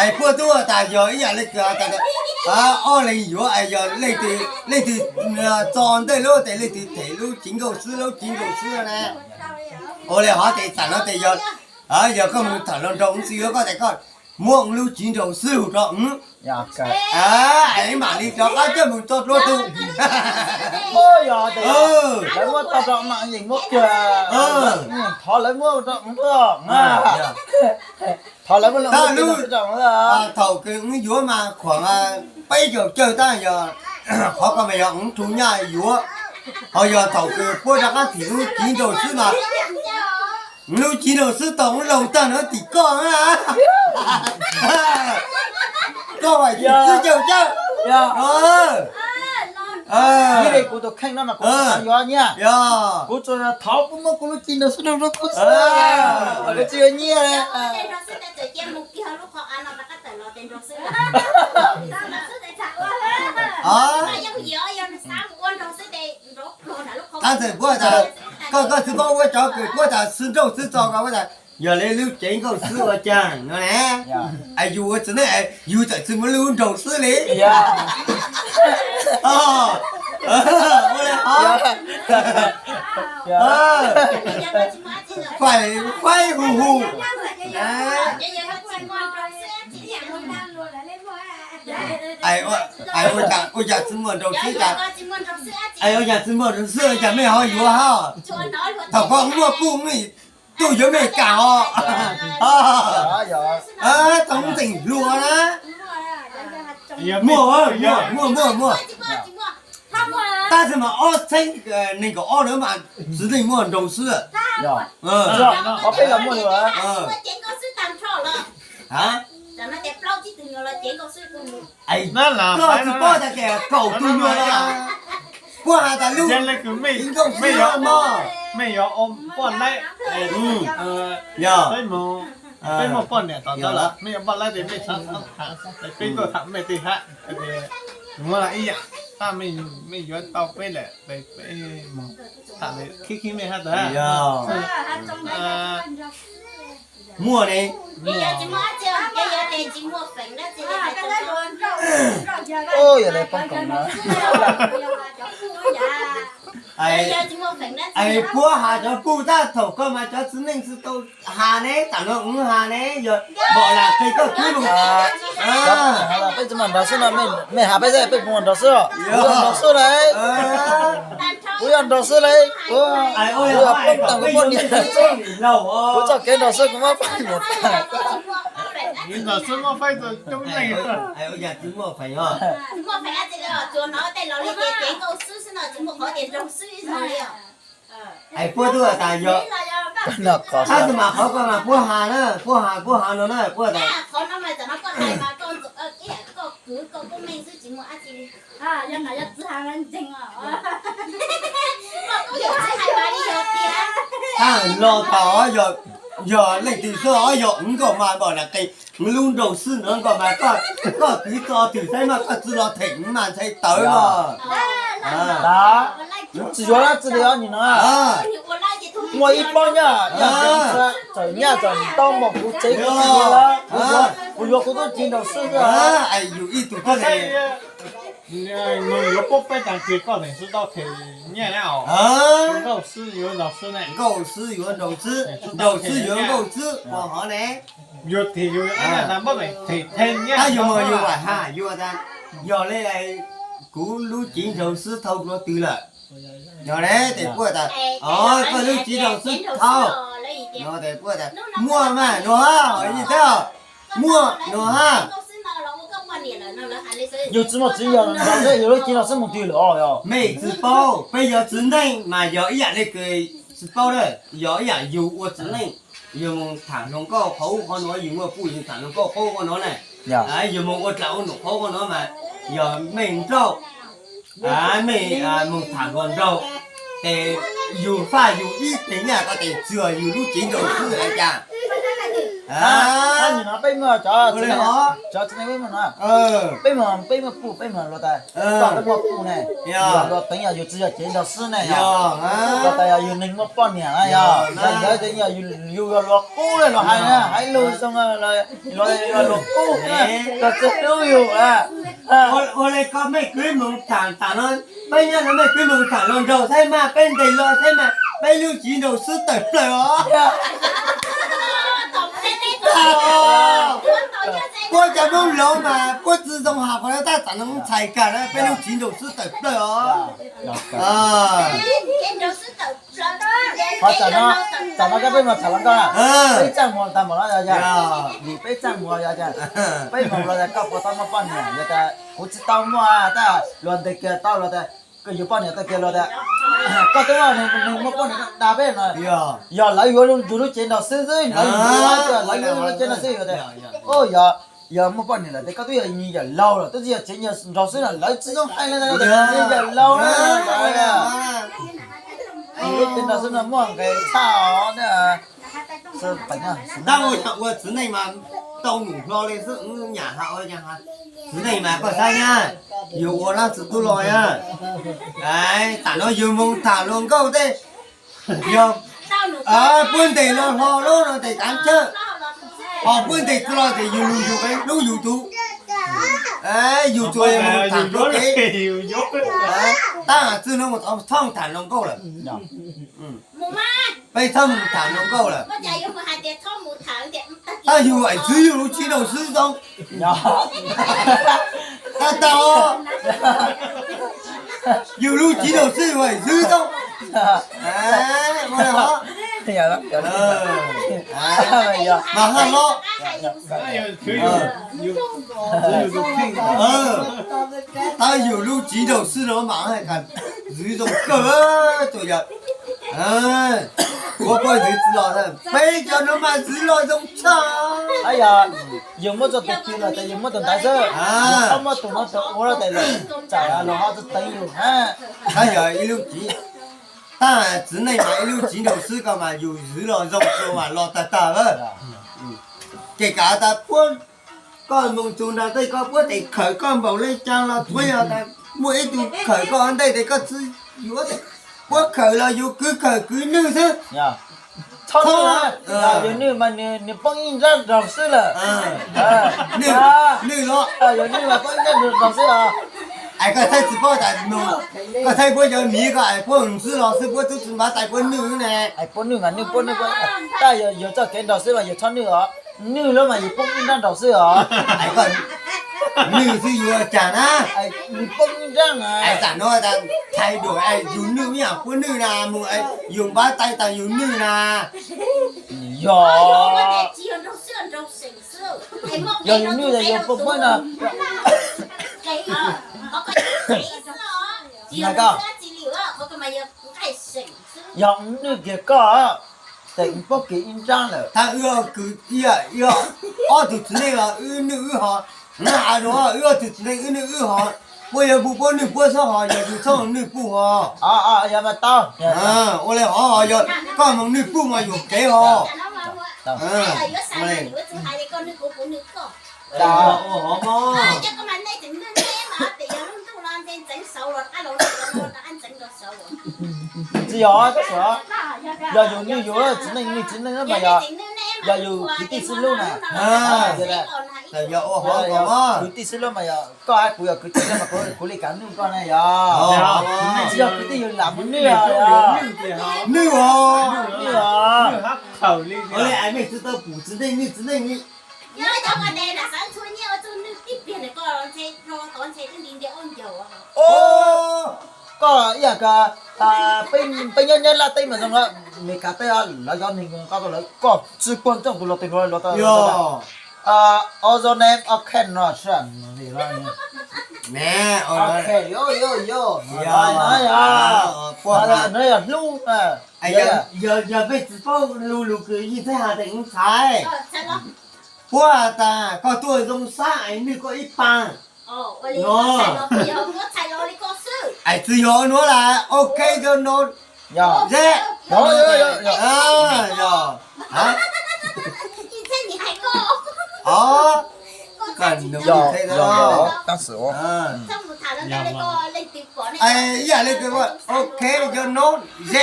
Es puab tub tas yog ib yam le kws, ob leeg yuav es yog leej twg txo ntej lub tes leej twg them lub cev nkauj xwb, lub cev nkauj xwb na. Ua le hov tes tam no tes yog, yog koj mus tham hluas nraug xwb yuav koj tes koj muab lub cev nraug xwb lug rau, es mam li rov qab coj mus txo dlua tug. Thov lawv muab, thov lawv muab, thaum kws wb yuav mas khuam peb caug cawg tab yog, qhov ko mas yog wb rhu nyaj yuav, ho yog thaum kws puab rov qab them lub cev nraug xwb mas lub cev nraug xwb tau wb laug tag no tim koj na. Koj hais tias tsib caug cawg. Kuv tus kheej no mas kuv tsis yuav nyiaj, kuv tsuas thov puab muab kuv lub cev nraug xwb rau kuv xwb, kuv tsis yuav nyiaj li. Tab sis puab tas, koj, koj tsis paub ua cov kws puab tas xwb nraug xwb txo ko puab tas yog le lub cev nkauj xwb ua caag no ne. Es yus ua txiv neej yus txawm tsis muaj lub nraug xwb li. Ua le hov, faib faib hu hu. Ua cas tsis muaj nraug xwb cas? Ua cas tsis muaj nraug xwb cas mej ho yuav hab? Thaum koj muaj puj tuj yuav mej kam os. Tau ntxeem hluas na. Muaj, muaj, muaj, muaj. Tab sis mas ob txheeb nees nkaum ob na mas txiv neej muaj nraug xwb. Koj tsis paub tas tias kaum tug nyuag no, puab has tas lub cev nkauj xwb mog. Mej yuav poj laib, peb muaj poj niam tom ntej lawm, mej yuav poj laib tes mej tsis tham, peb tuaj tham mej tej hab. Muab ib yam, tab mej yuav tau peb lawm, peb mus tham khib khib mej hab tas. Muaj ne. Yog le poob koom no. Es puab has cov puj tab thaum koj mas cov txiv neej tsis tau has ne, tam no wb has ne, yog npaum lam qis koj twb mus. Peb tsis muaj nraug xwb no, mej has peb xwb, peb puas muaj nraug xwb os? Kuv yog nraug xwb lauj. Kuv yog nraug xwb lauj. Kuv yog poob tag kuv poj niam xwb. Kuv txoj kev nraug xwb kuv muab poj niam tag. Es puab tub tas yog, tab sis mas qhov ko mas puab has na, puab has, puab has no na, puab tas Tab los tas yog leej twg xwb os, yog wb nkaus mas npaum lam qis, wb lub nraug xwb no nkaus mas koj kwv txo twm saib mas koj tsi los them wb mas ntshai tawv los. Tsis yuav dab tsi li os nim no. Muaj ib pob nyaj, txawm nyaj txawm tau npaum kuv tsev kuv tsis yuav lawm, kuv yuav kuv tub ceev nraug xwb xwb. Yus ib tug koj yuav pub peb tag kis koj them xwb tau them nyiaj na. Nkauj xwb yuav nraug xwb, nraug xwb yuav nkauj xwb, nraug xwb yuav nkauj xwb, ua hov ne. Yus them yus, tab yus mas yus lam has yus tas yog le kuv lub ceev nraug xwb thau dua twg lawm. Yog ne tes puab tas, o, koj lub ceev nraug xwb thau. No tes puab tas muaj mas no hab, yog tes muaj no hab. Yus tsis muaj txiv yog nraug xwb, yus lub ceev nraug xwb mus twg lawm os. Mej tsis paub, peb yog txiv neej mas yog ib yam le kws tsis paub na, yog ib yam yus ua txiv neej, yus mus tham hluas nkauj qhov ub qhov no, yus muaj puj yus tham hluas nkauj qhov ub qhov no na, yus mus ua dlaag ua num qhov ub qhov no mas yog mej nrauj, mej mus tham hluas nraug, tes yus faj yus ib teg nyaj ko tes txwg yus lub ceev nraug xwb has cas. Nim no peb muaj cov txiv neej, cov txiv neej peb muaj no, peb muaj, peb muaj puj, peb muaj luag tas, koj peb muaj puj ne, luag teev yog yus tsis yog cev nrog xwb ne, luag tas yog yus neeg muaj poj niam na yog, yog ntawd ces yog yus yog luag qub los hais na, hais lus zoo luag qub na, luag tsis hlub yus. Ua li koj mej kwv moog tham tham no, peb nyob no mej kwv moog tham los nraug saib mas, peb ntes los saib mas, peb lub txiv nraug xwb tawm plaws os. Puab cov Moob Loov mas puab tsi zoo has qhov no tab tom no txhais kag na, peb lub txiv nraug xwb tawm plaws os. Qhov tam no, tam no koj peb mus tham hluas nkauj na, peb txaj muag tag npaum no yog, vim peb txaj muag yog, peb mus los tas koj puas tau muaj poj niam, yog tas kuv tsis tau muaj, tab luag ntes kiag tau los tas koj yuav poj niam tau kiag los tas koj twb muaj, nws muaj poj niam dag peb no, yog lawv yuav yus lub cev nrog xwb xwb, lawv yuav, lawv yuav lub cev nrog xwb yog tas, yog, yog muaj poj niam lawm ces koj twb yog nyias yawm laug lawm, twb tsis yog cev nyias nraug xwb no, lawv tsis zoo hais li ntawd, nyias yawm laug na. Lub cev nraug xwb no muaj nqis tshaj os. Tab ua txiv neej mas tau num hlo li xwb, nyam ha ua, txiv neej mas koj saib nyab, yus ua lab txwv tub los nyab. Tam no yus mus tham hluas nkauj tej, yog puab ntes los hlo lub no tes tav chawj, ho puab ntes txwv los tes yus lug yus peb lub yus tug, yus tsuas mus tham hluas kev. Tab txwv no mus tau thooj tham hluas nkauj lawm. Peb txhob mus tham hluas nkauj lawm. Tab yus es txwv yus lub txiv nraug xwb zoo. Tab tau, yus lub txiv nraug xwb yus es txwv zoo. Mas haj los, tab yus lub txiv nraug xwb no mas txwv zoo kawg tuaj yog. Ua poj txwv los, peb cov no mas txwv los zoo tshaj. Yus muab txoj tus pw los tas yus muab tus ntawd xwb, txhob muab tus no tus ua los tas tsam los ho txwv teev yus. Tab yog ib lub txiv, tab txiv neej mas ib lub txiv nraug xwb ko mas yus txwv los zoo kawg mas los tag tag lawm. Ces kav tas puab, koj mus txug nram tej koj puab tes khawm koj npaum le caag los puab yog tas muaj ib tug khawm koj ua ntej tes koj txwv yuav, puab khawm los yus kwv khawm kwv nwj xwb. Txhob nwj, yus nwj mas nws poob ib nrab nraug xwb lawm. Nwj los, yus nwj mas poob ib nrab nraug xwb os. Es koj txhais tsis paub tas, koj txhais puab cov miv ko es puab xwb los xwb puab tub tsis npav tais puab nwj ne. Es puab nwj mas nwj puab nwj, tab yog yus txoj kev nraug xwb mas yus txhob nwj os. Nwj lawm mas yus poob ib nrab nraug xwb os. Nwj xwb yuav cas na. Nws poob ib nrab na. Es tam no txhais duam yus nwj ib yam puab nwj na mus, yus npav tais tas yus nwj na. Yog, yog yus nwj tas yus poob poob na. Yog nwj kiag koj, tes poob kiag ib nrab lawm. Tab wb kwv ib, ob tug txiv neej los wb nwj wb hos, wb ob tug txiv neej wb nwj wb hos, puab yuav puj puab nwj puab txhob hos, yog yus txhob nwj puj hos. Yog mas tau. Ua li hov yog koj mus nwj puj mas yuam kev hos. Tsis yog, yog yus nwj yus, txiv neej nwj txiv neej mas yog, yog yus kwv tij xwb lub na. Kwv tij xwb lub mas yog koj hab kuv yog kwv tij mas kuv li kav nwj koj na yog. Tsis yog kwv tij yus lam mus nwj os. Nwj os. Nwj os. Ua li es mej tsi tau pum txiv neej nwj txiv neej li. Koj ib yam koj, peb nyob nyob laj teb mas zoo na, Meskas teb lawv cov neeg koj, lawv koj tsi puag tsooj tus luag twg luag, luag tau. Ozone, ok, no, sure. Ne, ok, yo, yo, yo. No yog hlub. Yog, yog peb tsis paub lug lug kws yeej txhais has tas ntxhais. Puab has tas koj tuaj zoo sab es nwj koj ib paag. Es tsis yog nuav las, ok, yog no. Yog. Yog. Yog, yog, yog, tab sis ua, ib yam li, ok, yog no, ze